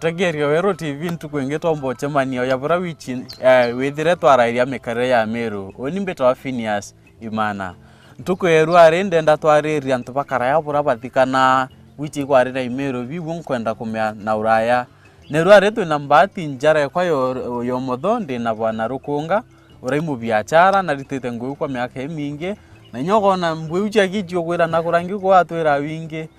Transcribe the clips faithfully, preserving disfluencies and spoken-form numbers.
Tegeria Weru T V ntuku ingi twomba ucemania, o ya bura wichi, eh, withire twarairia mikarire ya Miru. Uni mbitwa Phineas Imana. Ntuku ya irua ri ndenda twariria antu ba karaya bura bathikana wichi kwari na Imiru bibu nkwenda kumea na uraya. Na irua ri twina mbati njara ekwa yo, yo motho ndina bwana Rukunga, urai mubiachara naritite ngui kwa miaka imingi, na inya ukona mbui ucia gichi ugwira na kurangi kwa atwira wingi.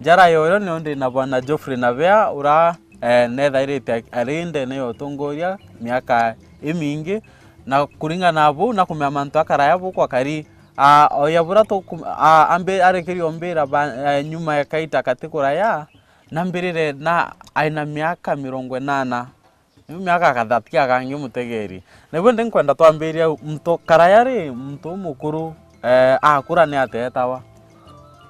Njara yoyo nio ndi na bwana Geoffrey Nabea, ura, eh, nethairite ari ndene ya utongoria miaka imingi, na kuringana na buu na kumea mantu akaraya bukwa kari, ah, oya bura tuku-, ah, ambi-, arekerie ombira ba-, eh, nyuma ya kaita kati kuraya, nambirire na aina miaka mirongo inana. Niu miaka akathati akangi mutegeri. Na ibu ndi nkwenda twambiria muntu karaya ri, muntu umukuru, eh, akura ni ateetawa?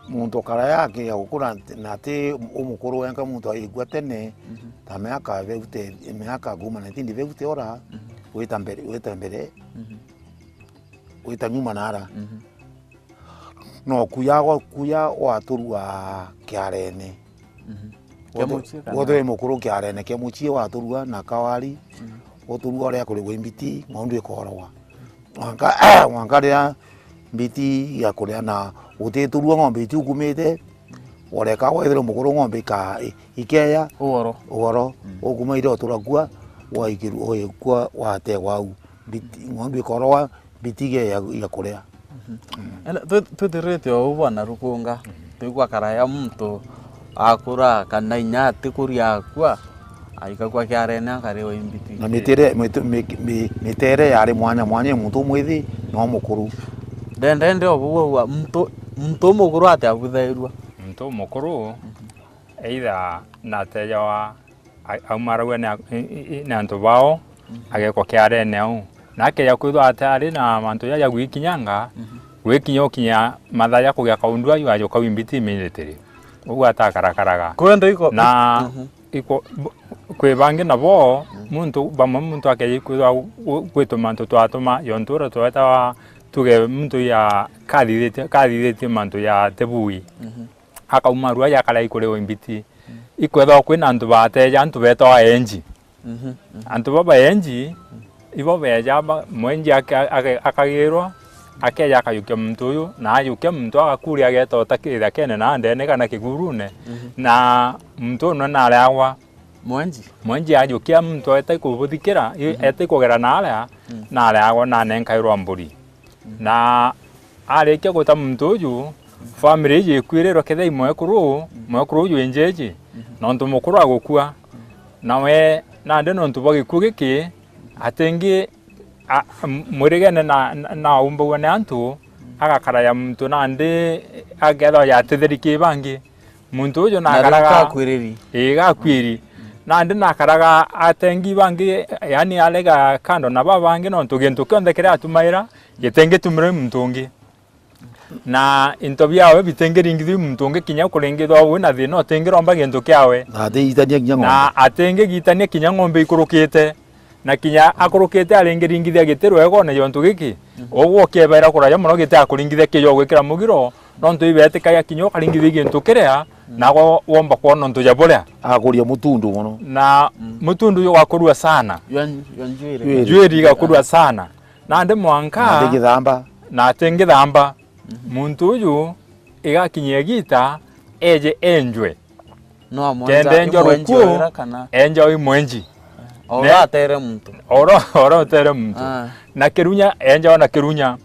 Muntu karaya akiria gukura nti-, na ati umukuru wenka, muntu aigua tene, mhm, ta miaka fifty, miaka kuma nineteen fifty ora, mhm, gwita mbere, gwita mbere, mhm, gwita nyuma nara. Mhm. No kuya, kuya waturua kiarene. Mhm. Kia mucii kana? Gwe twi mukuru kiarene kia mucii waturua na kawari, mhm, uturua uria kurigwa imbiti, ng'ondu ikorogwa. Mwanka, mwanka riria mbiti ya kuria na utiturua ng'ombe itiukumite, oreka wethirwe mukuru ng'ombe ika-, i-, ikeya. Ugoro. Ugoro, mm, ukuma iria uturakua, waikirua, uikua, wategwa au. Mbiti, ng'ondu ikorogwa, mbiti igeya ya kuria. Mhm. Mm. Ena, twi-, twithirite o uu bwana Rukunga, mm, twigua karaya muntu akura kana inya atikuria akua, aikagua kiarene akariwa imbiti. Na mitere, mitu-, mi-, mi-, mitere yari mwanya mwanya, muntu umwithi no mukuru. Ndendende o buu ugua, muntu, muntu umukuru atia abuthairua? Muntu umukuru, mhm, either natejawa a-, aumaragua ni a-, i-, i-, i-, ni antu bao, mhm, agekwa kiarene au. Na akeja kwithwa atari na mantu jaja gwikinyanga, mhm, gwikinya ukinya mathaa ja kugia kaundu aju ajuka wi mbiti immediately. Ugu atakarakaraga. Kwenda iko-, na mhm, iko-, b-, kwi bangi nabo, mhm, muntu, bamwe muntu akeja kwithwa gu-, gu-, gwituma antu twatuma, yontu uria twetawa tuge muntu ya kathithitie, kathithitie mantu ya tebui. Mhm. Akauma rua jakara ikuriwa imbiti. Mm. Ikwethagwa kwina antu bateja, antu betagwa enji. Mhm, mhm. Antu baba enji, mm, ibo beja ba-, mwenji ake-, ake-, akagirwa, akeja akajukia muntu uyu, na ajukia muntu agakuria ageta uta kithakene na ndene kana kigurune, mhm, na muntu uyu nareagwa. Mwenji? Mwenji ajukia muntu eta ikubuthikira, i-, mhm, eta ikugera naria, mm, nareagwa na anenkairwa mburi. Na arikia guta muntu uju, family iji ikwirirwe kethira i mwekuru, mwekuru uju injeji, nontu mukuru agukua. Nawe nandi nontu bwa gikuu giki, atingi a-, m-, mwirigene na, na, na aumbagua ni antu, agakara ya muntu nandi akethagwa yatitheri ki bangi. Muntu uju na nakaraga gakwiriri. Ii, gakwiri. Nandi nakaraga atengi bangi, yani arega kando na babangi, nontu gintu kionthe kiria atumaira gitingitumira i muntu ungi. Na into biawe bitingiringithua i muntu ungi, kinya kuringithwa wina thina utingiromba gintu kiawe. Na atiitania kinya ng'ombe. Na atingigitania kinya ng'ombe ikurukite. Na kinya akurukite aringiringithia giti rwegone jontu giki, mhm, ugwe ukiebaira kuraja mono giti akuringithia kijo gwikira mugiro, nontu ibetikagia kinya ukaringithia gintu kiria, mm, nago womba kwona untu ja buria. Akuria mutundu mono. Na, mm, mutundu ugakurua sana. Jwa, jwa njuiri. Njuiri. Njuiri igakurua sana. Nandi mwanka. Na atingithamba. Na atingithamba. Mhm. Muntu uju igakinyia igita eje enjwe. No amwenja, kenda enjwa imwenji rukuu, wira kana? Enja wi mwenji. O ne-, ura atere muntu. Ora, ora utere muntu. Ah. Na kirunya, enja ona kirunya.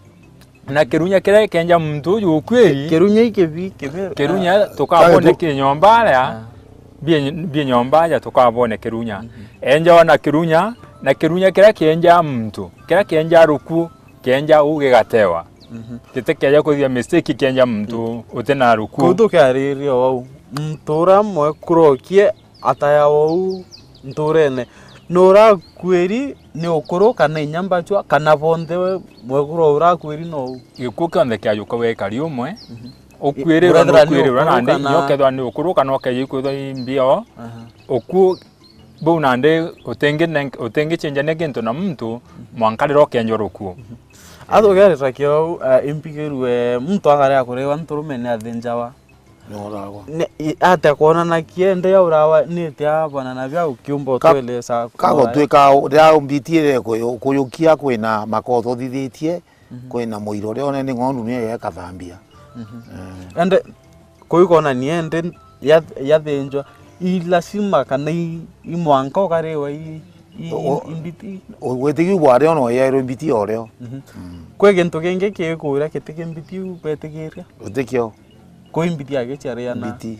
Na kirunya kiria kenja muntu uju ukwiri. Kirunya ikibi, kibi. Kirunya, ah, tukabone tu- ki nyomba aria. Ah. Bie, bie nyomba aja tukabone kirunya. Mhm. Enja ona kirunya, na kirunya kiria kienja muntu, kiria kienja rukuu, kienja uu gigatewa. Mhm. Gitikeja kwithia mistake kienja muntu, mm, uti na rukuu. Kuu tukiariria wau, muntu uria mwekuru okie ataya wau nturene, nurakuiri ni ukuru kana inya mbachwa, kana bonthe we mwekuru urakuiri nou? Gikuu kionthe kiajuka wekari umwe, mhm, ukuiri uria, urethira ni nukuiri uria ukuru nandi, kana nyo kethwa ni ukuru kana ukeja ikwithwa i mbio, aha, ukuu Buu nandi utingi-, utingicenjania gintu na muntu, mwanka riria ukenjwa rukuu. Atugerera kiau, eh, impigirue muntu akarega kuriwa nturume ni athinjawa. Noragwa. Ne, i-, atia kwonana kiende ya urawa, ni atia bwana na bia ukiumba ka-, utwelesa kago kwora? Twika u-, riria mbiti ire kuyu-, kuyukia kwina makotho thithitie, mhm, kwina muiro uria unene ng'ondu niyo yekathambia. Mhm. Eh. Ende, kuu ikonania ende ya-, yathinjwa, i lazima kana i, i mwanka ukariwa i, i, o-, o-, i mbiti? U-, witikiu bwario no yairwe mbiti orio. Mhm. Mm. Kwi gintu kingi kikuria kitiki mbiti u betikiria? Utikio. Kwi mbiti agiciariana. Mbiti.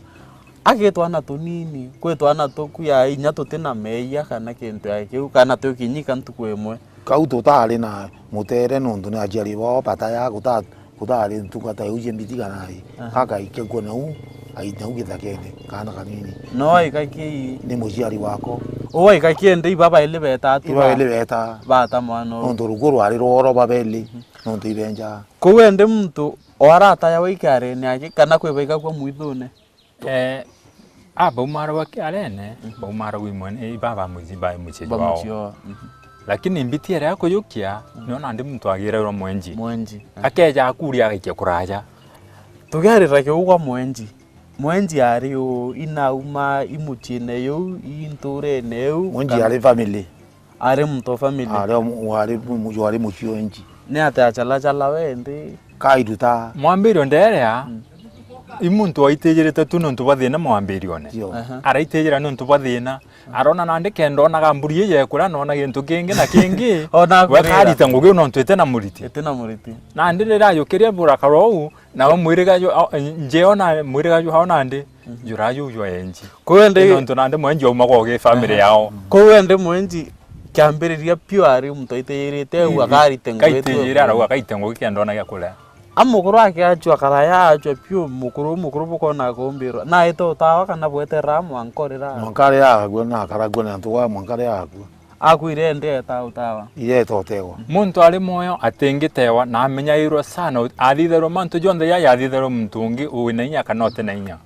Aki twana tunini, kwi twana tuku ya inya tuti na meeyia kana kintu ya kiu, kana tukinyika ntuku imwe. Kau tutari na mutere nontu ni aciari bao bata ya guta-, gutari ntungata iu cia mbiti kana i. Aha. Gaka ikegua nau, ai nau githakene, kaana kanini. No aika ki? Ni muciari wako. Uu aika ki ende iba baili beta tu. Iba ba-, baili beta. Bata mwana uu. Nontu ruku rwari rworo babeli, mhm, nontu ibenja. Kuu ende muntu o aratayawa ikarene aki, kana kwi baigagua mwithune? Eh, a, baumaragwa kiarene, mhm, baumaragwa imwe ni baba muci-, ba mucii jwao. Ba mucii oo, mhm. Lakini mbiti iria kuyukia, mhm, niona ndi muntu agirairwa mwenji. Mwenji, eh. Akeja akuria agaikia kuraja. Tugerira kiu gwa mwenji. Mwenji ari u, inauma i muciine yuu, i ntuurene iu, mwenji kana ari family. Ari muntu o family. Ari o mu-, ari mu-, ari mucii o inji. Ni atia achalachala we ndi? Kairuta. Mwambirio nderea, mm, i muntu waitijirite tu nontu bwa thina mwambirione. Sio. Aha. Araitijira nontu bwa thina. Arona nandi kenda onaga mburi ii yekura, nona gintu kingi na kingi. Ona we akurira. Karita ngugi nontu iti na muriti. Iti na muriti. Nandi riria ayukirie burakara uu, nao mwiriga jwa, a, njeo na mwiriga jwao nandi, mhm, jura juu jwa enji. Kuu indi nontu nandi mwenji aumaga ugi family, aha, yao. Kuu indi mwenji kiambiriria piu ari muntu aitijirite, uu, mm, akarite ngugi tu. Kaitijire, arauga kaite ngugi kenda ona gia kuria. A mukuru akiachwa karaya, achwa piu mukuru, mukuru bukona kumbirwa. Na aite utawa kana bweterera mwanka urira? Mwanka aria agua na akaragua na antu ba mwanka aria agua. Akwire ndi eta utawa. Iria itotegwa. Muntu ari mwoyo atingitewa na amenyairwe sana, athitherwe mantu jonthe ya yathitherwe muntu ungi wi na inya kana uti na inya.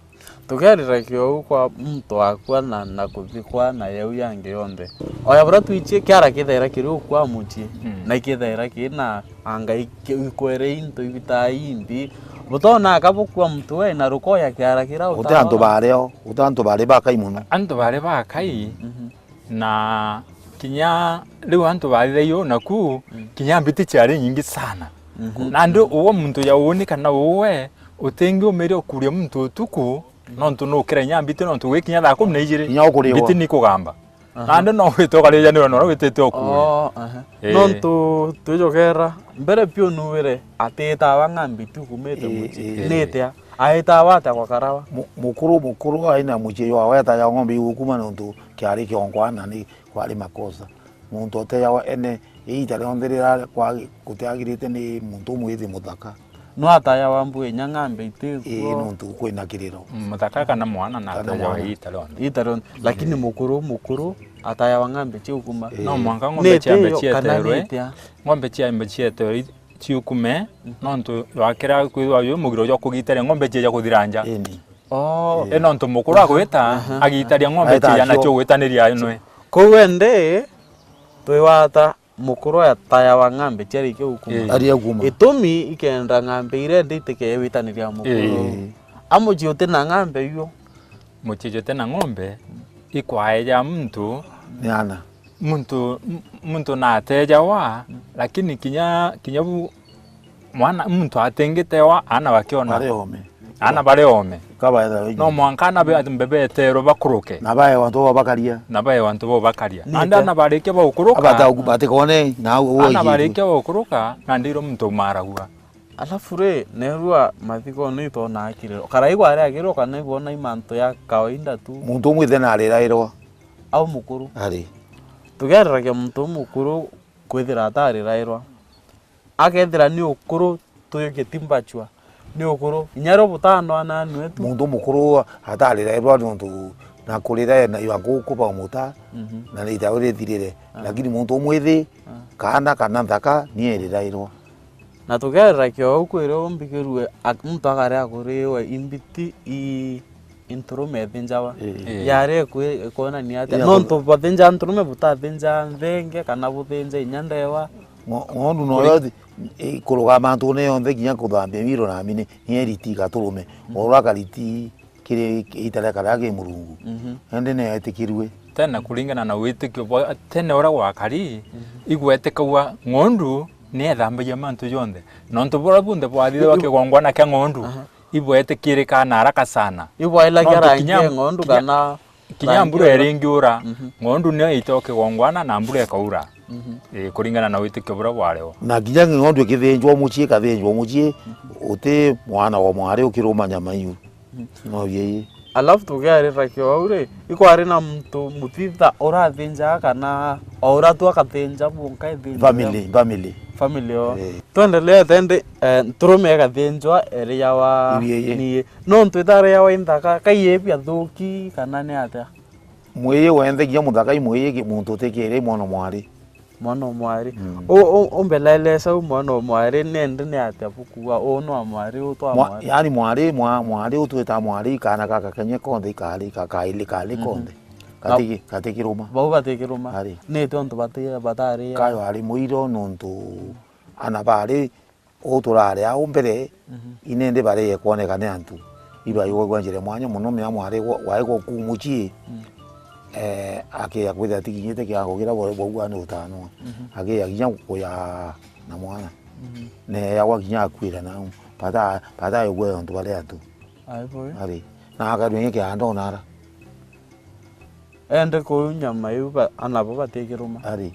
Tukerira kiou kwa muntu akua na, na kuthikwa na yau yangi yonthe. Oya buria twichie kiara kithaira kiri ukua muchie, mm, na ikithaira kina angai ki-, ikwere into ibitaa imbi. Butona aka bukua muntu we na rukoya kiara kira utawa. Uti antu bario, uti antu bari bakai muno. Antu bari bakai. Mhm. Na kinya riu antu bathithagio naku, mm, kinya mbiti ciari nyingi sana. Mhm. Nandi uwe muntu ya uuni kana uwe, utingiumiria ukuria muntu utuku, nontu nukira inya mbiti, nontu gwikinya thaa kumi na ijiri, kinya ukuriwa, mbiti ni kugamba. Aha. Nandi no wite ukarija niwe nora witite ukuria. Oh, aha. Ii. Nontu twijokera, mbere piu nuwire atitawa ng'ambi tu kumite, ii, mucii. Ii. Nitia? Aitawa atia kwa karawa? Mu-, mukuru, mukuru aina mucii jwa weta ya ng'ombe igukuma nontu kiari kionkwa na ni kwari makosa. Muntu uteyawa ene iita rionthe riria kwagi-, gutiagirite ni muntu umwithi muthaka. No atayawa mbu inya ng'ambe itikuo. Ii, nontu kwina kiriro. Mm, muthaka kana mwana na kana atayawa mwana iita rionthe. Iita rionthe. Lakini, ii, mukuru, mukuru atayawa ng'ambe ciukuma. Ii. No mwanka ng'ombe ciambe cieterwe. Nitia yo kana nitia? Ng'ombe ciambe cieterwe i-, ciukume, mm, nontu wakira kwithwa yu mugiro jwa kugitera ng'ombe cieja kuthira nja. Ii. Oh. Ii, nontu mukuru agwita, aha, agitaria ng'ombe cieja nacio gwitaniria nwe. Kou ende, twigwata mukuru atayawa ng'ambe ciarikia gukuma. Ii. Aria gukuma. Itumi ikenda ng'ambe iria ende itikeewitaniria mukuru. Ii. A mucii uti na ng'ambe iu. Mucii uti na ng'ombe, ikwaeja muntu. Ni ana. Muntu, m-, muntu natejawa, lakini kinya, kinya bu mwana, muntu atingitewa, ana bakiona. Bari ome. Ana bari ome. Kabaetha. No mwanka ana be-, mbe beterwe bakuruke. Na bae antu bo bakaria. Na bae antu bo bakaria. Nandi ana barikia baukuruka. Abata uku-, batikone, na u-, ana uoji barikia baukuruka, nandi iro muntu umaragua. Alafu ri, nerua mathiko ni itona akiriro. Karaigwa ari akiriro kana ibona i mantu ya kawaida tu. Muntu umwe ithe narirairwa. Au mukuru. Ari. Tugereragia muntu umukuru kwithira atarirairwa. Akethira ni ukuru tuyu gitimbachwa. Ni ukuru. Inya rio butano ananue tu. Muntu mukuru atarirairwa nontu na kurira na iwa nguku ba muta, mhm, na ni itawe rithirire. Ah. Lakini muntu umwithi, ah, kaana kana nthaka, ni erirairwa. Na tugerera kiou kwire umbikirue ak-, muntu akare akuriwe imbiti i, i nturume ithinjawa. Ii. Ii. Yari ikwi-, ikwonania atia? Ii, nontu bathinja nturume butathinja nthenge kana buthinja inya ndewa. Ngo-, ng'ondu noyo thi-, i-, kuruga mantune yonthe, kinya kuthambia miro na mini, ni eriti gaturume. Mhm. Oro akariti kiri ita ria karia ki Murungu. Mhm. Indi ni etikirue. Tene kuringana na witikio bwa tene uria gwakari, mhm, igwetikagua ng'ondu ni ethambagia mantu jonthe. Nontu buria bunthe bwathithagua, i-, i-, kigongwana kia ng'ondu, aha, ibwetikirikaa na haraka sana. Ibwailagia. Nontu rangi kinya, ya ng'ondu kinya, kana kinya rangi mbura ya iringiura, mhm, ng'ondu niyo iitagwa kigongwana na mbura ikaura. Mhm. Ii, kuringana na witikio buria bwari o. Na kinya ng'ondu ikithinjwa mucii, ikathinjwa mucii, mhm, uti mwana wa mwari ukiruma nyama iu. Mhm. No biei. Alafu tukiarira kio au ri, ikwari na muntu muthitha urathinjaga kana o uria tu akathinja bunka ithinja? Family, family. Family o. Eh. Twendelee tendi, eh, nturume igathinjwa iriawa. Ibiei. Ni nontu itariawa inthaka, kai ibia thuki kana ni atia? Mwii wenthe kinya muthaka i mwii ki-, muntu utikiri mwana mwari. Mwana o mwari. Mm. U-, u-, umbelelesa u mwana o mwari, nende ni atia bukuga? U no a mwari, u twa mwa-, mwari. Yaani mwari, mwa-, mwari u twita mwari, kaana gaka kenya konthe ikari, ka-, kaili kari, mhm, konthe. Na gati-, gatikiruma. Bau batikiruma. Ari. Ni tontu bati-, batari. Kayo ari muiro nontu ana bari u turari au mbere, mhm, inindi bari kwoneka ni antu. Ibaigagua njira mwanya mono, mea mwari wa-, waigwa ku mucii, mm, eh, akia kwithira atikinyite kiango kiria bwa-, bwaugua ni utanwa. Mhm. Akia kinya kuya na mwana. Mhm. Neeyagwa kinya akuira nau. Bata-, bataigua antu bari antu. Ai boi. Ari. Na akarua kianda onara. Ende kuu nyama iu ba-, anabo batikiruma. Ari.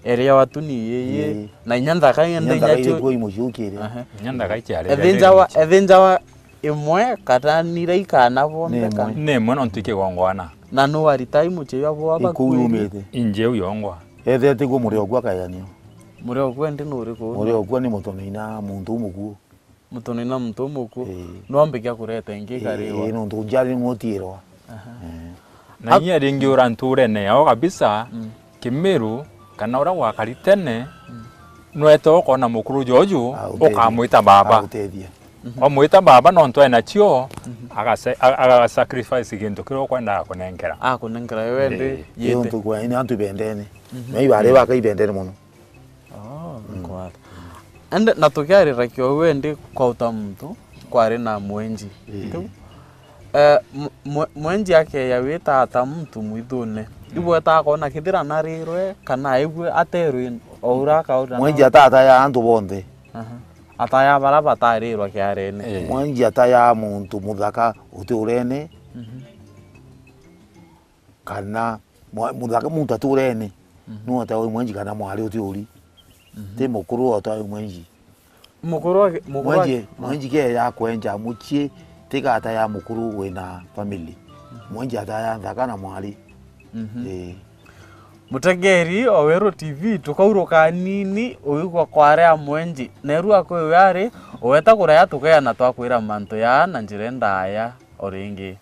Iriawa tu ni iiyi. Ii. Na inya nthaka ende inya nthaka inya cio. Iri kuo imuciukire. Aha. Inya nthaka iciari. Ethinjawa, ethinjawa imwe kana ni iria ikana bonthe. Ni imwe. Kana? Ni imwe nontu ikigongwana. Na nu warita imucii jwa bwa. Ikuu bakuiri. Yumite. Injeu yongwa. Ethete kuo muri okua kayanio. Muri okua ndi nuri kuu? Muri okua ni mutonina muntu umukuu. Mutonina muntu umukuu. Ii. Nwambikia kureta ingi ikariwa. Ii, nontu njari ni mutiirwa. Aha. Ii. Na inya ringi ura nturene yao kabisa, mm, Kimiru, kana uria gwakari tene, mm, nwete ukona mukuru joju, ah, utethia, ukamwita baba. Ah, utethia. Mhm. Wamwita baba nontu ena cio, mhm, agase-, a-, agasacrifice gintu kiria ukwendaga kunenkera. Akunenkera wewe ndi. Ii. Yite. Ii, nontu kwa ni antu bendene. Mhm. Na ibari baka ibendene mono. Oh, mm, nkwata. Ende, na tukiarira kio wendi kwauta muntu kwari na mwenji. Ii. Riu, eh, mw-, mwe-, mwenji akeya wita ata muntu mwithune? Mm. Ibweta akona kithira narirwe kana aigwe aterwe o ura akaura. Mwenji na atata ya antu bonthe. Aha. Ataya bara batarirwa kiarene. Ii. Mwenji ataya muntu muthaka uti urene. Mhm. Kana mwa-, muthaka muntu aturene, mhm, nu atawe mwenji kana mwari uti uri. Mhm. Ti mukuru atawe mwenji. Mukuru ake-, mukuru mwenji, ake-, mwenji ke ya kwenja mucii, ti gata ya mukuru wina family. Mhm. Mwenji ataya nthaka na mwari. Mhm. Ii. Mutegeri o Weru T V, tukauruka nini, uigwa kwarea mwenji. Neru akwiwe ari, uweta kuraya tukeana twakwira mantu ya na njira ndaya o ringi.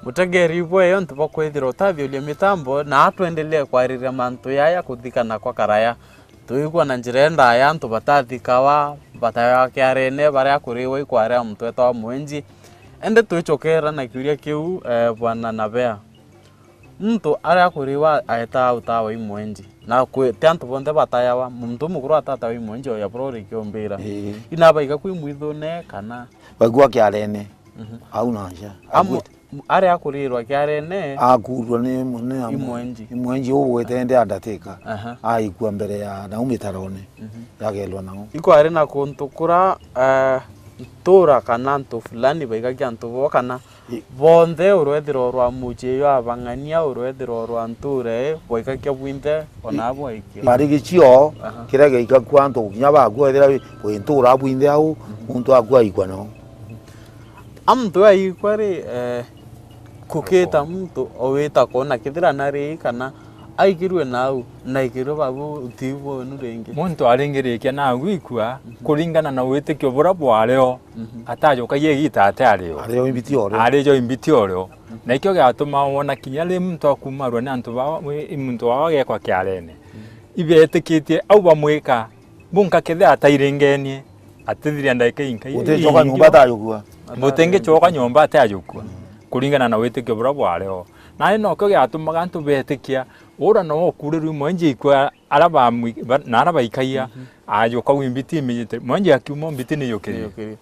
Mutegeri bweyo ntu bwa kwithirwa utathiuria mitambo, na atwendelee kwariria mantu yaya kuthikana kwa karaya. Tuigua na njira ndaya antu batathikawa, batayawa kiarene, baria kuriwa ikwarea muntu etwa mwenji. Indi twicokera na kiuria kiu, eh, Bwana Nabea. Muntu aria kuriwa aetaa utawa i mwenji. Na kwi-, ti antu bonthe batayawa, muntu umukuru atatawa i mwenji, oya buria urikiumbira. Ii. Inabaiga kwi mwithune kana? Baigua kiarene. Mhm. Au na nja. Amu, aria akurirwa kiarene. Akurwa ni, ni, i mwenji. I mwenji ugwete ndi andateka. Aha. Aikua mbere ya nau mitarone. Mhm. Yagelwa nao. Ikwari na kuntu kura, eh, ntura kana antu fulani baigagia antu bo kana i- bonthe urwethirwa rwa mucii jwa abang'ania, urwethirwa rwa ntura, eh, bwaigagia bwinthe ona bwaikia. Bari gicio, aha, kiria giaikakua antu kinya bakua ethira wi, wi ntura bwinthe au, mhm, muntu akua aikua nao. A muntu aikua ri, eh, kukita muntu owita kona kithira na ri kana aikirwe nau, na aikirwe babu utiu bwenu ringi. Muntu aringirikia na gwikua, mhm, kuringana na witikio buria bwari o, mhm, atajukagia igita ate ari o. Ari o imbiti o rio. Ari jo imbiti o rio. Na ikio giatuma wona kinya ri muntu akumarua ni antu bao, i muntu wao agekwa kiarene. Ibetikitie au bamwika, bunka kethira atairingenie, atithiria ndagika inka i-, Guticoka ingi nyomba o. Atayukua. Butingicoka nyomba atayukua, kuringana na witikio buria bwari o. Nandi nokio giatumaga antu betikia, ura no ukurirwe mwenje ikua ara bamwi-, ba-, na ara baikaia, ajuka wi mbiti iminyite. Mwenje akiuma mbiti niyukirie. Niyukirie.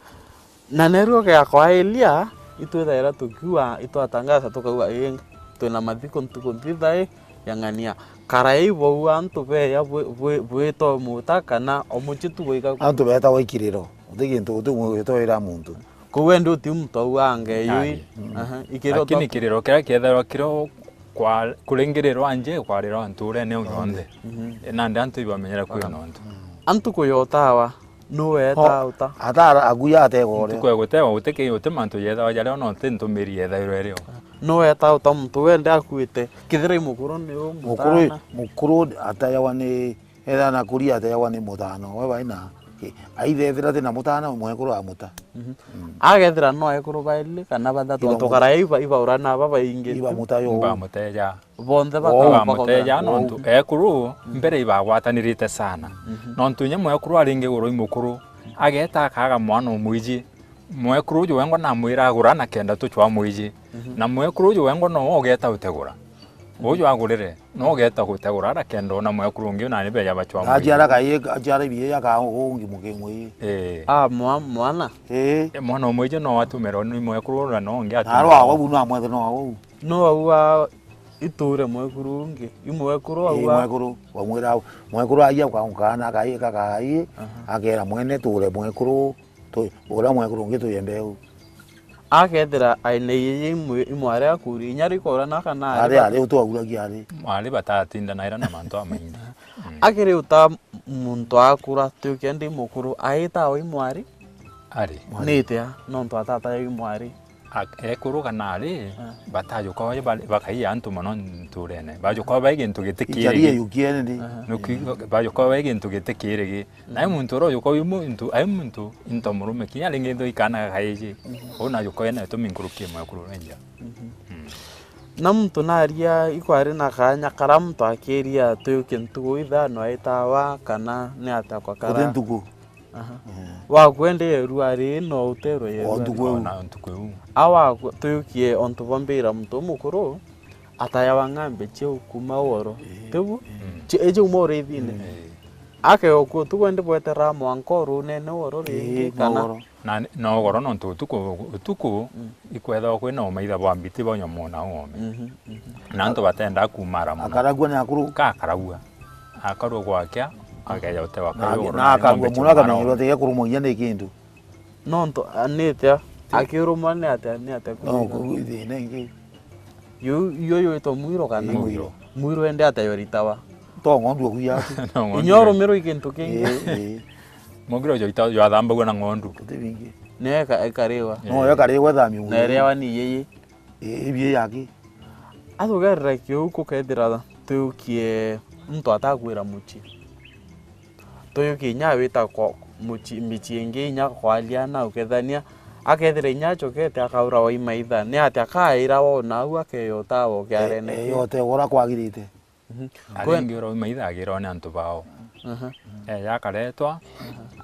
Na neru giakwa Elia, itwithaira tukiuga, itwatangaza tukauga, ii, twina mathiko ntuku nthitha ii ya ng'ania. Karai bou antu beya bwi-, bwi-, bwita o muta kana o mucii tu bwika. Antu beetagwa ikiriro. Guti gintu, guti muntu witwira muntu. Kou endi uti muntu auga ngeyo ii. Aye. Aha, ikiriro. Lakini to- kiriro kiria kiethairwa kirio kwa, kuringirirwa nje, kwarirwa nturene iu yonthe. Mhm. Nandi antu ibamenyera kwi o nontu. Antu kuyota awa. Nu weeta uta? Ata ara-, akuya ategwa uria. Ntuku ya gutewa, guti ki-, guti mantu yethawa jaria, ona uti ntumiri yethairwa irio. Nu weeta uta muntu wende akuite? Kethira i mukuru ni u mutana. Mukuru, mukuru atayawa ni, etha na kuria atayawa ni mutana. We baina. Aithe ethira tina mutana, mwekuru amuta. Mhm. Mm. Agethira no ekuru baili kana bathatu, iba antu muta-, karai iba, ibaurana aba baingi. Iba muta yo. Iba muteja. Bonthe bakamuteja nontu ekuru mbere ibagwatanirite sana. Mhm. Nontu inya mwekuru aringi iguru i mukuru, ageta akaga mwana umwiji. Mwekuru uju wengwa namwira agura na kenda tucwa mwiji. Mhm. Na mwekuru uju wengwa no ugeta utegura. Uju agurire, no ugeta gutegura ara kenda ona mwekuru ungi nani beja bacwa mwiji. Aciara kai, aciara ibiye yaka ungi mukingwi. Eh. Ah, mwa-, mwana? Eh. Eh, mwana umwiji no atumira ni mwekuru ura no ungi atumira. Aro awa bu no amwethe no awa. No aua iture mwekuru ungi, i mwekuru. Ii, aua. Mwekuru, wamwira, mwekuru aia kwa kaana kai, kakai, aha, akera mwene, "Ture mwekuru, tu-, ura mwekuru ungi tuye mbeu." Akethira aina iye imwe, imwari akuria, inya rikora na kana ari, ari, ari, utwauragia ari. Mwari batatindanaira na mantu amaingi. Mm. Akiri uta muntu akura, tuke ndi mukuru, aitawa i mwari? Ari. Ni itia, nontu atata i mwari. Ak-, ekuru kana ari, ah, batajuka baje bari, bakaia antu mono nturene. Bajuka bai gintu gitikirigi. Icharia yukiene ndi. Aha. Nuki-, bajuka bai gintu gitikirigi. Nae muntu uria ujuka wi muntu, ai muntu, into murume, kinya ringi nthu ikana gakaiji. Mhm. Uu najuka ena itumi nkuruki mwekuru wenja. Mhm. Mm. Na muntu naria ikwari na kanya kara muntu akiria tuyukie ntuku ithano aitawa kana ni atakwa kara? Uti ntuku. Aha. Eh. Wakwende yerua ri no uterwe yerua. O ntuku ri? Iu. Ona ntuku iu. A wakwa, tuyukie ontu bwa mbira muntu umukuru, atayawa ng'ambe ciu kuma woro. Eh. Tibu? Mm. Ci-, iji uma urithine. Mm. Eh. Akegokua utuku endi bwetera mwanka urunene woro ringi, eh, kana? Woro. Na ni, na ugoro nontu utuku, utuku, mm, ikwethagwa kwina umaitha bwa mbiti bwa nyomona ng'ombe. Mhm, mhm. Na antu batenda kumara mono. Akaragua ni akuru? Ka akaragua. Akarua gwakia, akeja utewa. Na, akarua na akarua mono, akamenyerwa ati gekurumwa inya ni kintu. Nontu, a, ni atia? Ti- Akirumwa ni atia, ni atia? No, kwithira? Ku-, thina ingi. Yu, yu, yu itwa mwiro kana? Ii, mwiro. Mwiro ende atia yoritawa? To ng'ondu oku yatu. No ng'ondu. Inya urumirwa i kintu kingi. Ii, ii. Mugiro jo ita-, jwathambagua na ng'ondu. Guti bingi. Ni eka-, ekariwa. No, ii, ekariwa ethamio. Na mwiri. Erewa ni yeye. Ii, ibie yaki. Atugerera kiu kukethira tuyukie muntu atakwira mucii. Tuyukie inya wita kwa mucii, micii ingi inya kwaria na ukethania. Akethira inya acokete akaura wa imaitha. Ni atia akaira wona au akeyota wo kiarene? E-, eyote ura kwagirite. Mhm. Aringi ura umaitha agirwa ni antu bao. Aha. Eja akaretwa,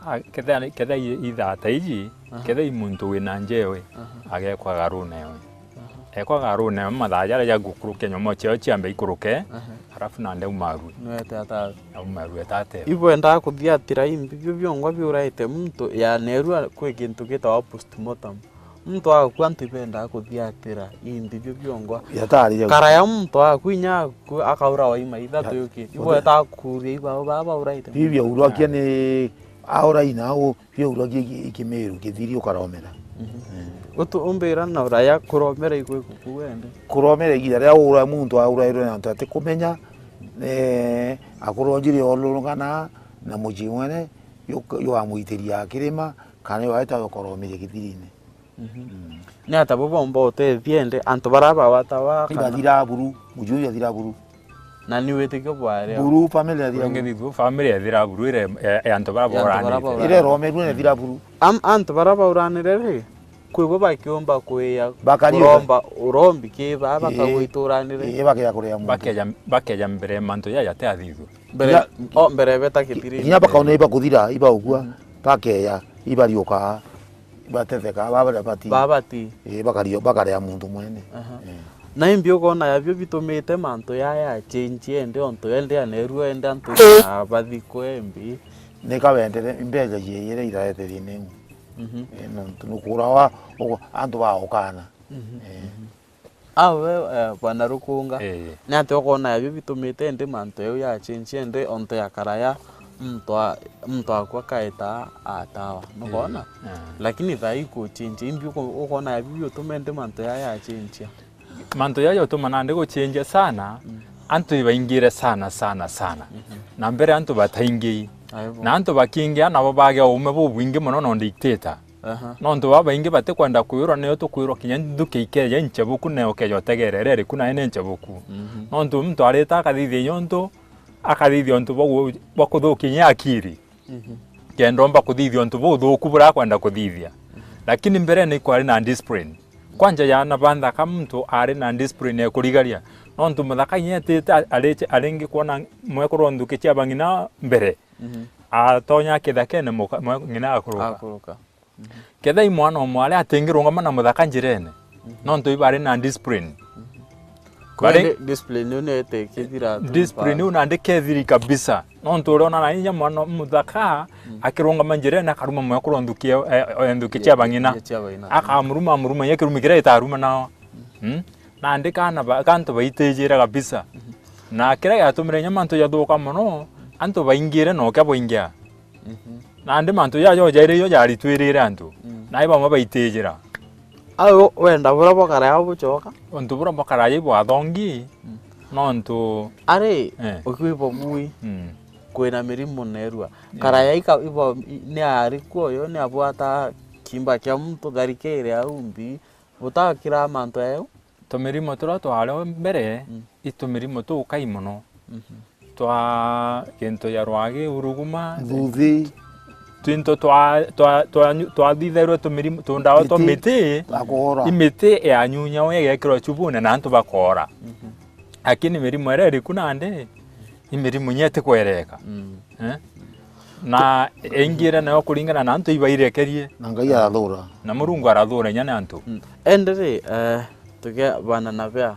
a, ketha, ketha i, ithata iji, aha, ketha i muntu wina njewe, aha, agekwa garune ewe. Aha. Ekwa garune ewe, mathaa jaria jagukurukia nyomo ciao ciambe ikuruke, aha, arafu nandi aumarue. Nwete atawe. Aumarue etatewe. Ibwendaa kuthiatira imbi bio biongwa biuraite muntu, ya neru kwi kintu gitawa postmortem. Muntu agakua antu ibendaa kuthiatira imbi bio biongwa. Yatari jau. Kara ya muntu agakua inya akua, akaura wa imaitha tuyuki. Ya, ibweta kuria ibao baba uraite. Bibi aurakia ni aura ina au, bi aurakia iki-, ikimiru kithiri ukaromera. Mhm. Eh. Utu umbira na uraya kuromera ikwe kuku wende. Kuromera igira ria ura muntu aurairwe na antu atikumenya, eh, akurojire olurugana na mucii mwene, yu-, yuamwitiria kirima, kana yuaita ukoromire kithirine. Mhm. Mm. Ni ata bo bomba utethia ende antu bara bawatawa kana? Ibathira buru, mucii uyu athira buru. Na ni witikio bwaria? Buru, family athira buru. Ingi thithu, family ethira buru, ire, e, e antu bara boranite. Ire romerue na ethira buru. Am-, antu bara bauranire ri, Kwi bo bakiumba kwia Bakariuka. Uromba, urombi ki baa Ii. bakagwituranire. Ii, bakeja kuria muntu. Bakeja, bakeja mbere mantu jaja te athithue. Mbere, Kinya- o, mbere beta kithirine. Kinya bakaona ibakuthira, ibaugua, Mhm. bakeja, ibariuka, ibatetheka, babaria bati. Babati. Ii, bakario-, bakarea muntu mwene. Aha. Ii. Na imbi ukona yabio bitumite mantu yaya change ende ontu ende anerua ende antu na bathikwe mbi. Nika wendere, mbeca cieyere iraete thina iu. Mhm. Ii, nontu nukuurawa, ugu-, antu baukana. Mhm. Ii. Mhm. Awe, eh, Bwana Rukunga, Ii. ni atia ukoona yabio bitumite indi mantu yau ya change indi ontu ya karaya muntu a-, muntu akwa kaeta atawa. Nukoona? Ii. Ii. Lakini thaa ii ku change, imbi uko-, ukoona yabio biutuma indi mantu yaya ya change? Mantu jaja utuma nandi guchenjia sana, Mm. antu ibaingire sana, sana, sana. Mhm. Na mbere antu bataingii. Aibo. Na antu bakiingia nabo bagea uume bubwingi mono no dictator. Aha. Nontu babaingi batikwenda kwirwa, nio tukwirwa kinya nthuki ikeja inchebuku na ukeja utegera iria iriku nayo ni inchebuku. Mhm. Nontu muntu arita akathithia inya untu, akathithia untu bwa gu-, bwa kuthukia inya akiri. Mhm. Kenda omba kuthithia untu buthuku buria akwenda kuthithia. Mhm. Lakini mbere ni kwari na discipline. Kwanja ya na banthaka muntu ari na discipline ekurigaria. Nontu muthaka inya etite a-, ariche-, aringi kwona mwekuru o nthuki cia bang'ina mbere. Mhm. Atonya kithakene muka-, mwe-, ng'ina akuruka. Akuruka. Mhm. Kethira i mwana o mwari atingirungama na muthaka njirene, Mhm. nontu ibari na discipline. Mhm. Bari Kwani discipline iu niyo itikithira tu discipline pale. Iu nandi kethiri kabisa. Nontu uriona na inya mwana muthaka Mm. akirungama njirene akaruma mwekuru nthuki e, e, e, nthuki Ye-, cia bang'ina. ye cia bang'ina. Akamuruma, amuruma, inya kirumi kiria itaruma nao. Mm. Mm? Nandi kana ba-, kantu baitijire kabisa. Mhm. Na kiria giatumire inya mantu jathuka mono, antu baingire na ukia bwaingia. Mhm. Nandi mantu jaja jairi jo jaritwirire antu, Mm. na i bamwe baitijira. Au wenda buria bukaraja bucoka? Untu buria bukaraja ibwathongi, Mm. nontu Ari, Eh. ukiuga bui, Mm. kwina mirimu nerua. Yeah. Karaya ika-, ibo-, i-, ni ari kuo yo, ni abwata kimba kia muntu tharikire au mbi, butakira mantu ayo? Tumirimo turia twari o mbere, Mm. i tumirimo tukai mono. Mhm. Twa gintu ya rwagi, uruguma, Nthuthi. twinto twa, twa, twa, twathithairwe tumirimo, tundawa twa Miti. miti, Twa kuura. i miti yanyunyagwa igekirwa chubune na antu bakoora. Mhm. Lakini mirimo iria iriku nandi, i mirimo inya itikwereka. Mm. Eh? Na ingire nayo kuringana na antu ibairekerie. Na Ngai arathura. Na Murungu arathura inya ni antu. Mm. Indi ri, eh, tuge bana na bea,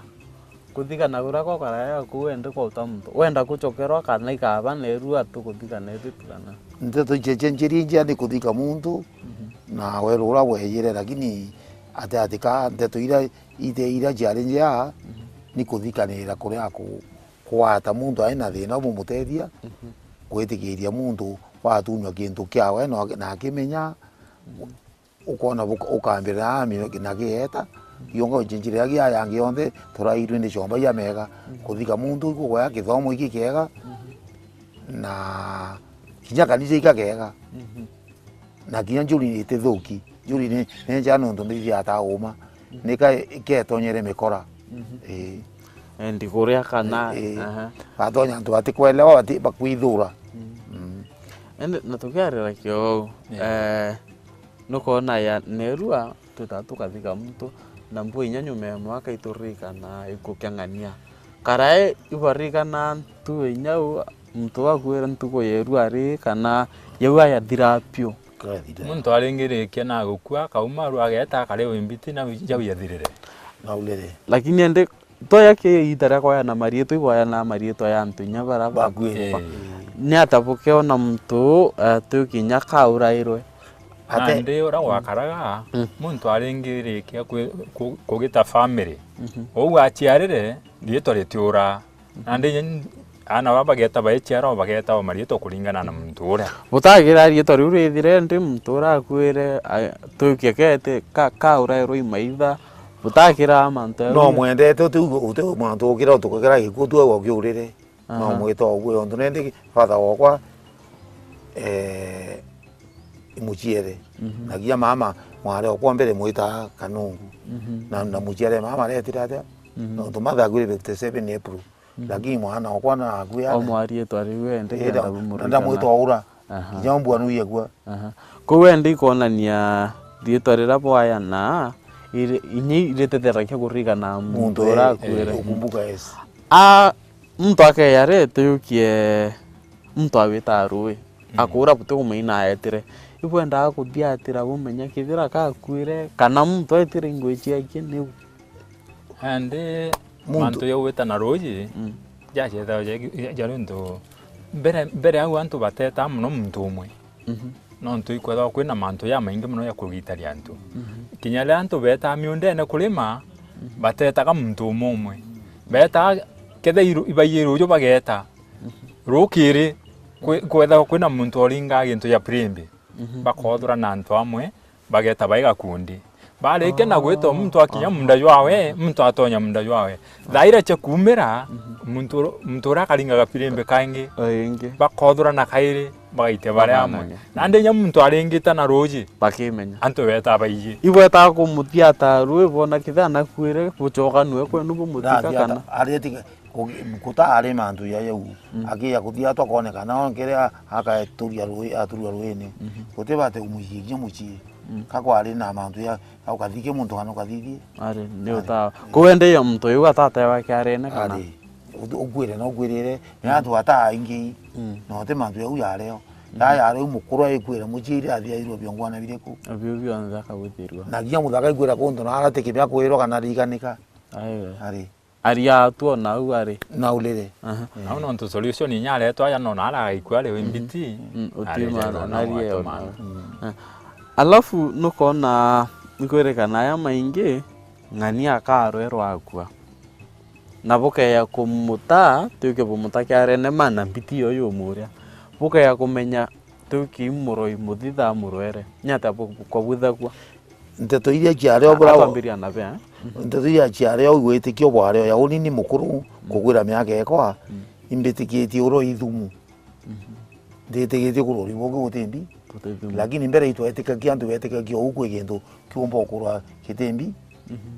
kuthikana kuria gukaraja ku wende kwauta muntu, wenda gucokerwa kana ikaba neru atu kuthikana ithitu kana? Nteto icio cia njiri njia ni kuthika muntu, Mhm. na weru uria wejire, lakini ati atika nteto iria, ite iria ciari njia, Mhm. ni kuthikanira kuria ku-, kwata muntu ari na thina, umumutethia, Mhm. gwitikiria muntu watunywa kintu kiawe na, na akimenya, Mhm. ukona buka-, ukambira ami na gieta, gionga ujinjire agi aya angi onthe, turairwe ni chomba ya mega, Mhm. kuthika muntu ikugoya kithomo iki kiega, Mhm. na kinya kanisa ika kega. Mhm. Na kinya njuri itithuki. Njuri ni, ni njega nontu ndithia ata uma. Mm. Nika iketonyere mikora. Mhm. Ii. Endi kuria kana, Ii. Aha. Batonya antu batikwelewa, bati-, bakwithura. Mm. Mm. Endi na tukiarira kio, Ii. Eh, nukona ya nerua tuta tukathika muntu, na mbu inya nyuma ya mwaka ituririkana ikukeng'ania. Karae ibaririkana ntu inya u Muntu wakuire ntuku yeru ari kana yau ayathira piu? Kathira. Muntu aringirikia na gukua, akauma aru ageeta, akarewa imbiti, na jau yathirire. Naurire. Lakini indi toya ki iita ria kwayana mariitwa, ibwayana mariitwa ya antu inya bara ba-, Bakuire. Ba-, Ee. Ni ata bukeona muntu, eh, tukinya kaurairwe? Ate- Nandi uria gwakaraga, Mm. muntu aringirikia kwi-, ku-, kugita family. Mhm. Ou aciarire, riitwa ritiuraa. Nandi inya aana baa bageeta baiciara, o bageeta o mariitwa kuringana na muntu uria. Butagira riitwa riu rithire, indi muntu uria akuire, a-, tukie keete ka-, kaurairwe i maitha, butagira mantu jau. No mwendete uti, uti muntu ukira untu kukira gikuu tu au akiurire. No Aha. Mwita uguo, untu nindi father wokwa, eh, imuciere. Mhm. Na kinya mama mwari okwa mbere mwita Kanungu. Mhm. Na, na muciere mama aretire atia? Mhm. Nontu mother akuire fifty seven April. Mhm. Lakini mwana okwa na akui O ane. Mwariitwa riu endi Ii, kenda na, bumuririkana. Ndamwita oura. Aha. Kinya mbua nuye kua. Aha. Kou endi ikonania riitwa riria bwayana, iri-, inya iritetheragia kuririkana muntu uria akuire. Ukumbuka, yes. A, muntu akeya ri, tuyukie muntu awitaga rui, akuura buti kumenya aetire. Ibwendaga kuthiatira bumenya kethira kakuire, kana muntu aetire ingwe ciake niu. Andi mantu jau gwitana ruuji, jacethawa jari untu mbere, mbere au antu batetaa mono muntu umwe. Nontu ikwethagwa kwina mantu jamaingi mono ja kugitaria antu. Kinya riria antu betaa miundene kurima, batetaga muntu umwe umwe. Betaa, kethira iru-, ibaiyire ruuju bageta, rukiri, kwi-, kwethagwa kwina muntu uringaa gintu ja pirimbi. Bakoothurana antu amwe, bageta bai gakundi. Barikia na gwita, muntu akinya munda jwawe, muntu atonya munda jwawe. Thaira cia kuumira, muntu, muntu uria akaringa gapirimbi kaingi, bakoothurana kairi, bagaitia bari amwe. Nandi inya muntu aringite na ruuji, bakimenya. Antu betaa baiji. Ibwetaa kumuthiata rui, bona kethira nakuire, bucokanue kwenu bumuthika kana? Kuta ari mantu ja jau. Akiya kuthiatwa akoneka, na onkere a-, akaeturia rui, aturua ruini. Gutibate kumucikia mucii. Ka kwari na mantu ja, ja ukathike muntu kana ukathithie. Ari, ni utawa. Kuu ende ya muntu uyu atatewa kiarene kana? Ari, ukwire na ukwirire, ni antu ataa aingi, na uti mantu jau yareo. Ya yareo mukuru aikwira mucii iri athiairwe biongwana biriku? Biu bionthe akagwithirwa. Na kinya muthaka aikwira kuntu na ara ti kibia kwirwa kana riganika. Ari. Ari atu o nau ari. Nau riri. Aha. Nau nontu solution inya aretwa aja no nara agaikua ari wi mbiti. Mm, uti areja mana, irwa na nari eo matu nau. Eh. Alafu nukona ikwirikana aya maingi, ng'ania akarwerwa akua. Na bukeya kumuta, tuke bumuta kiarene mana mbiti yo yumuria. Bukeya kumenya tuki muroi muthitha murwere. Ni atia bu-, bukabwithagua? Nteto iria ciari o bura, atwambiria na bea, eh? Nteto iria ciari o gwitikio bwari o ya uni ni mukuru, kugwira miaka ekwa, imbitikitie uro ithumu. Nditikitie kurori bungi guti mbi. Guti ithumu. Lakini mbere itwetikagia antu betikagia uu kwi gintu kiumba ukurwa giti mbi,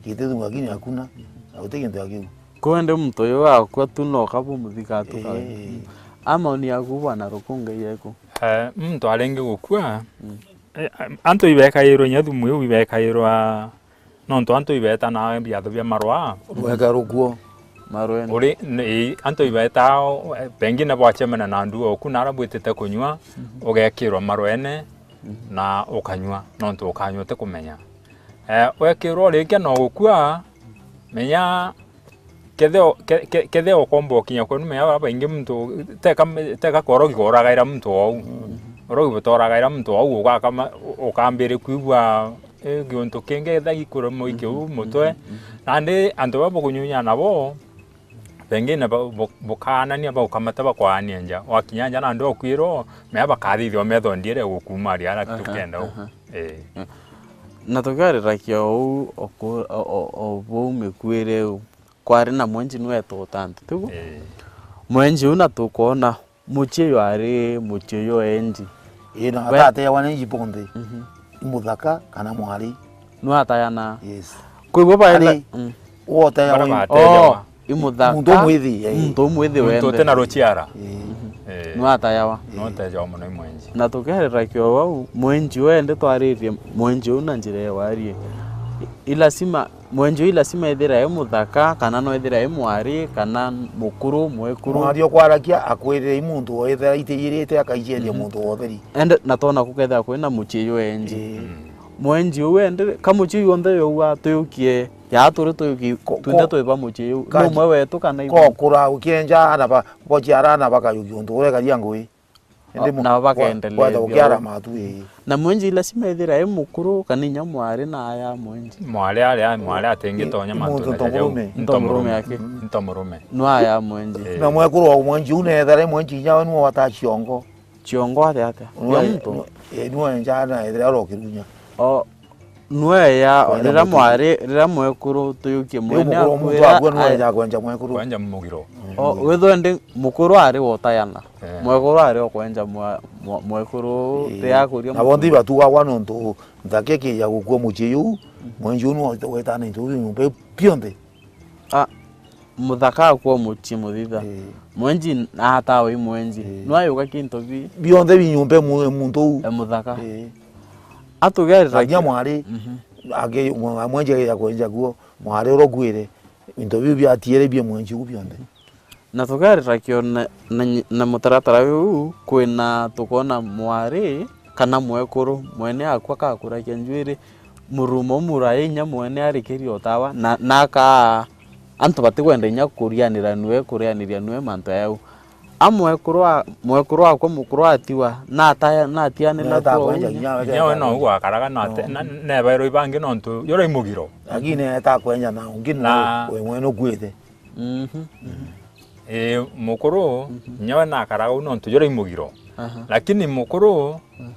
giti ithumu, lakini hakuna. Na guti gintu ya kiu. Kwende muntu uyu akua tu no kabumuthika tu kawe. Ii. A maoni yaku bwana Rukunga yeku? Eh, muntu aringi gukua, Eh, antu ibekairwa inya thumu iu ibekairwa, nontu antu ibetanaga biatho bia marwa. Rweka rukuo. Marwene. Uri, ni, antu ibetaa, pengine bwacemana na ndugu oku nara bwitite kunywa, ugekirwa marwene, na ukanywa, nontu ukanywa utikumenya. Eh, wekirwa urikia no gukua, menya Kethira, ke-, ke-, kethira ukomba ukinya kwenu, menya babaingi muntu, teka, teka korogi koragaira muntu ou. Urogi butoragaira muntu ou, ugakama, ukambiri kwigua, eh, giuntu kingi etha gikuruma ikiu mutwe. Nandi antu baba bukunyunya nabo, pengine ba-, bu-, bukaanania, baukamata bakwaania nja. Wakinya nja nandi okwirwo, mea bakathithia metho ndiere gukumaria ara tukenda u. Eh. Na tukiariragia uu, oku-, o, o, o buu mikuire u, kwari na mwenji nwe etuta antu, tiguo? Ii. Mwenji uu na tukoona mucii uyu ari mucii uyu enji. Ii, na atatewa ni inji bonthe. I muthaka kana mwari. Nwe atayana. Yes. Kwigua baenda. Ari, mm. Wotewa. Bara batejawa. Oh, i muthaka. Muntu umwithi, ii. Muntu umwithi wende. Muntu utina ruciara. Ii. Ii. Nwe atayawa. Nwe utejawa mono i mwenji. Na tukerera kio wau, mwenji wende twaririe mwenji uu na njira ya warie. I lazima Mwenji uu i lazima ethira e muthaka, kana no ethira e mwari, kana mukuru, mwekuru. Mwari ukwarakia akwirire i muntu wethira aitijirite akaicenjia muntu wa utheri. Ende, na twona kukethira kwina mucii jwenji. Ii. Mwenji uu ende, ka mucii jonthe jwaua tuyukie, yaa turi tuyuki, ko-, twinthe ko-, twi ba mucii juu. Ka-, ni umwe wetu kana ibu? Kokura ukienja ana ba, bociara ana bakayukia untu urekaria ngui. Indi mu-, nao wa-, bakaendelea wenda ukiara matu, ii. Na mwenji lazima ethira e mukuru kana inya mwari na aya mwenji. Mwari ari, mwari atingitonya mantu na ntomurume. Ntomurume aki. Ntomurume. No aya mwenji. Ii. Na mwekuru wa mwenji une ethira e mwenji inya we nuwe wata ciongo. Ciongo atia atia? Ya muntu? Nuwe, ii, nuwe njana ethira oro kirunya. O, Nweya, kwanja rira mukuru. Mwari, rira mwekuru tuyukie mwene mukuru wa muntu akwira, akua nweya ai- kwenja mwekuru. Kwanja mugiro. O, withwe ndi mukuru ari wotayana. Eh. Mwekuru ari okwenja mwa-, mwa-, mwekuru. Ii. Ria akuria na bonthe mukuru. Ibatugagwa nontu nthaka ikija gukua mucii juu, mwenji uu nwe wetana into biu nyomba bionthe. A, muthaka akwa mucii muthitha. Ii. Mwenji atawe i mwenji. Ii. Nwayuka kintu bi- bionthe bi nyomba mu-, muntu uu. E muthaka. Ii. Atugerera na kinya ki- mwari, Mhm. aki-, mwa-, mwenji ageja kwenja guo, mwari uria ukuire, into biu biatiere bie mwenji uu bionthe. Na tugerera kio na, na nyi-, na mutaratara uyu, kwina tukona mwari kana mwekuru, mwene akwa akakurakia njuiri, murumo murai inya mwene arikirie utawa, na, na akaa antu batikwenda inya kurianira nue, kurianiria nue mantu jau. A mwekuru a-, mwekuru akwa mukuru atiwa, nata-, natiane na Neta kwa kwenja unya. Kinya we Kinya we no kwenja. Ugwakaraga na ate-, No. na, nebairwo ibangi nontu juria imugiro. Lakini neta kwenja na ungi Na- na we mwene ukuite. Mhm. Ii, mukuru, Mhm. kinya we nakaraga u nontu juria imugiro. Aha. Lakini mukuru, Mm.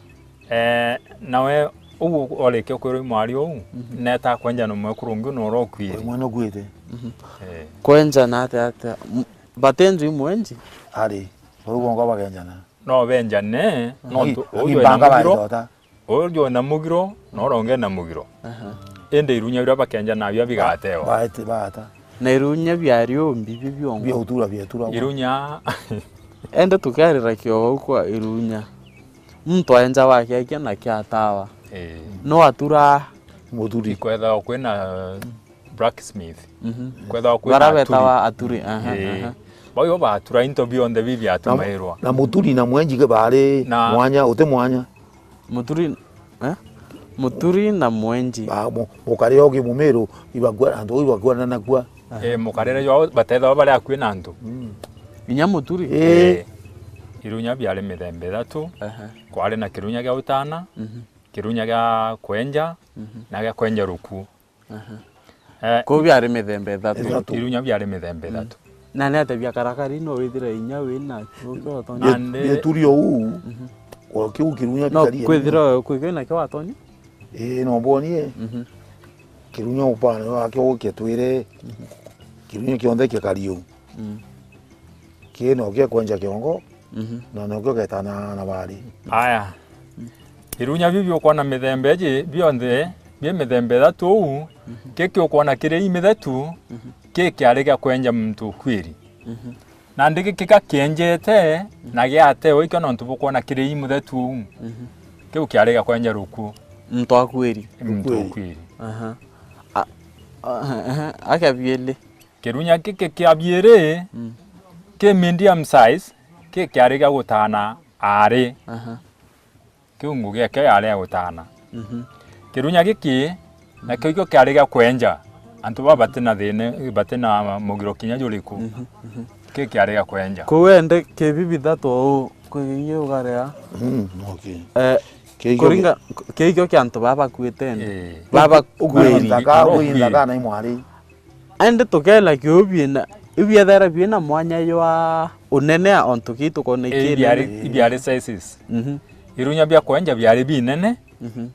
eh, nawe uu orikia kwirwa i mwari uu, Mhm. neta kwenja na mwekuru ungi na uria ukuire. We mwene ukuite. Mhm. Eh. Kwenja na atia atia? M-, batenjwi mwenji? Ari, bau bongo bakenjana. No benjane, Aki-, nontu aki uju ena mbanga mugiro, baitota. Uju ena mugiro, na uria ungi ena mugiro. Aha. Indi irunya biria bakenja nabio bigatewa. Baete-, baata. Na irunya biario mbibi biongo. Bia utura, bia utura. Irunya. Ende tukerira kio kwa irunya. Muntu aenja wake akia na kiatawa. Eh. No atura. Muturi. Ikwethawa kwina blacksmith. Mhm. Kwethawa kwina Bara aturi. Betawa aturi, aha, Eh. aha. Bau batura into bionthe bibi Na, atumairwa. Na muturi na mwenji ke bari Na mwanya, uti mwanya. Muturi, eh? Muturi na mwenji. Ba, mu-, mukare ogi mumiru, ibakua, antu ibakua na nakua. Aha. Eh, mukarere jwao batethagwa bari akui na antu. Mm. Inya muturi? Eh. Eh. Irunya biari mithemba ithatu. Aha. Kwari na kirunya gia utana, Mhm. kirunya gia kwenja, Mhm. na gia kwenja ruku. Aha. Eh, Kuu biari mithemba ithatu. Ithatu. Irunya biari mithemba ithatu. Na ni atia biakarakari no withire inya wi na kio kio utonya? Nandi Gituri uu, Mhm. o kiu kirunya No, gikari kwithira kwikio na kio watonya? Ii, no mbonie. Mhm. Kirunya upana wake ukie twire. Mhm. Kirunya kionthe kikari uu. Mm. Kii no kia kwenja kiongo, Mhm. na nokio getana na bari. Aya. Irunya biu biukwona mithemba iji bionthe, bi mithemba ithatu uu, Mhm. ki kiukwona kiri i mithetu, Mhm. ki kiari gia kwenja muntu ukuiri. Mhm. Nandi giki gakienjete, Mhm. na giatewa ikio nontu bukwona kiri i muthetu uu, Mhm. kiu kiari gia kwenja ruku. Muntu akuiri. Muntu Ukuiri. ukuiri. Aha. A-, a-, aha, aha, akia bieli. Kirunya giki kia biiri, Mm. ki medium size, ki kiari gia gutana aari. Aha. Kiu ngugi yakio yari ya gutana. Mhm. Kirunya giki, nakio ikio kiari gia kwenja. Antu baba bati na thina, bati na mugiro kinya juriku. Mhm, mhm. Ki kiari gia kwenja. Kuu ende kibibi thatu uu, kwi giugarea. Mm, okay. Eh, Kii ikio kuringa, kii ikio kia antu baba bakuite ende. Eh. Baba Ukuiri, ukuiri. Nthaka, ukuiri. Ukuiri nthaka na imwari. Indi tukela kiu biina, ibiethera biina mwanya jwa unene a ontu kii tukonekie Ibiari, nene. Ibiari sizes. Mhm. Irunya bia kwenja biari binene, Mhm.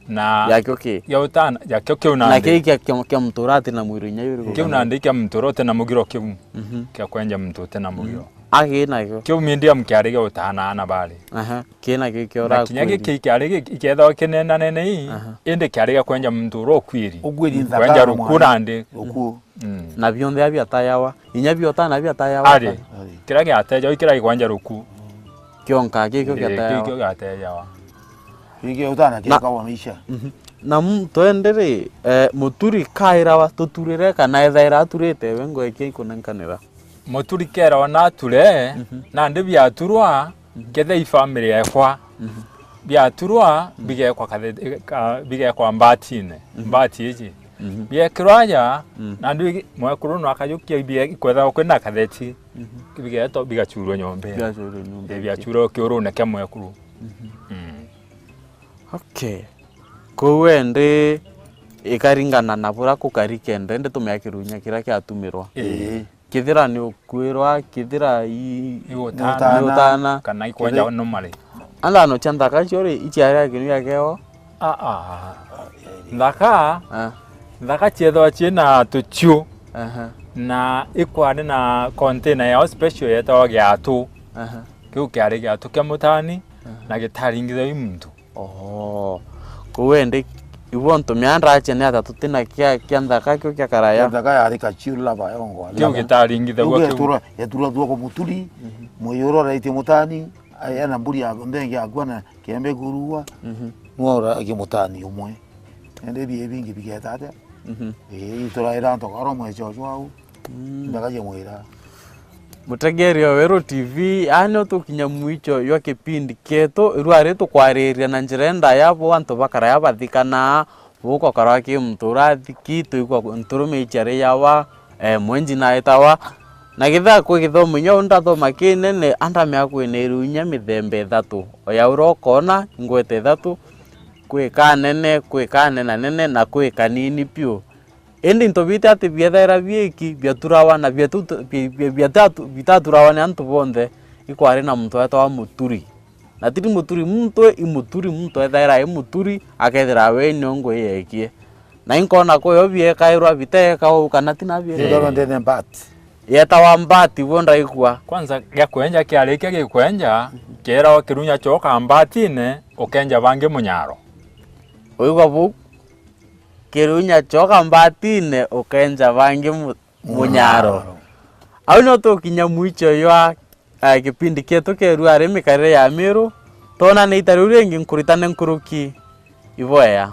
na Yakio ki? Gya utana, yakio kiu Na nandi. Kii kia, kia, kia muntu uria ati na mwiri inya yuri Kiu nandi kia muntu uria uti na mugiro kiu. Mhm. Kia kwenja muntu uti na mugiro. Mhm. Aki nakio. Kiu medium kiari gia utana ana bari. Aha. Kina giki Na kinya urakwiri. Giki kiari gi-, ikethagwa kinenanene ii, Aha. Indi kiari gia kwenja muntu uria ukwiri. Ukwiri nthaka Kwenja na ruku mwari. Nandi. Ruku. Mm. Na bionthe abia tayawa. Inya biotana abia tayawa. Ari. Ari. Kiria giatejawa kiria gikwenja ruku. Kionka gikio Ii, giatejawa. Gikio giatejawa. Gikio utana Na kieka wa maisha. Mhm. Na muntu ende ri, eh, muturi kairawa tuturire kana ethaira aturite we ngo iki ikunenkanira? Muturi kerawa nature, Mhm. nandi biaturwa, Mhm. kethe i family ekwa. Mhm. Biaturwa, Mhm. bigekwa kathe-, ka-, bigekwa mbatine, Mhm. mbati iji. Mhm. Biekirwa aja, Mhm. nandi mwekuru no akajukia bie-, ikwetha kwina katheti. Mhm. Bigeto, bigachurwa nyomba iyo. Bigachurwa nyomba Ii, iki. Biachurwa kiurune kia mwekuru. Mhm. Mm. Okay. Kou ende ikaringana na buria kukari kenda, ende tumea kirunya kiria kiatumirwa. Ii. Kithira ni ukwirwa, kithira i-, Igutana. Ni utana. Kana ikwenja Kithi- normally. Anthano cia nthaka cio ri, iciaria kirunya kiao? Ah, ah. Nthaka, Ah. nthaka ciethwa ciina tuciu. Aha. Na ikwari na container yao special yetawa giatu. Aha. Kiu kiari giatu kia mutani, Aha. na gitaringithagua i muntu. Oo. Kou indi, ibu ontu mianda acia ni ata tutina kia, kia nthaka kio kia karaya? Kia nthaka yari kachiu lava yongo. Kiu gitaringithagua Kiu kiu. Getura, getura thuoko muturi, Mhm. mwiyuro raitie mutani, ena mburi ya ndenge akua na kiembe kurua. Mhm. Nwauragia mutani umwe. Indi bie bingi bigeta atia? Mhm. Ii, ituraira antu karo mwechocho au. Mm. Ndakaje mwira. Mutegeri o Weru T V, aa nio tukinya mwicho jwa kipindi kietu. Irua ri tukwariria na njira indaya bo antu bakaraya bathikanaa, bugukora ki muntu urathiki, tuigua nturumi ichiari yawa, eh, mwenji naetawa. Na githaa kwi githomo inya u ndathoma kinene, andamea kwina irunya mithemba ithatu. O ya uria ukoona, ingweta ithatu, kwi kanene, kwi kanenanene, na kwi kanini piu. Indi into biti ati biethaira biiki, biaturawa na biatu-, bi-, bi-, biatatu-, bitaturawa ni antu bonthe, ikwari na muntu wetawa muturi. Na tiri muturi muntu, i muturi muntu ethaira i muturi, akethira we nyongo iyeekie. Na inkona kwi o biekairwa biteeka uu kana ti na bieka? Ndio ndene mbati. Yetawa mbati, bo ndaigua. Kwanza, gia kwenja kiarikia gikwenja, kierawa kirunya choka mbatine, ukenja bangi munyaro. Uigwa buu? Kirunya choka mbatine, ukenja bangi mu-, munyaro. Munyaro. Au nio tukinya mwicho jwa, eh, kipindi kietu kia Irua ri Mikarire ya Miru. Twonane ita riu ringi, nkuritane nkuruki. Iboya.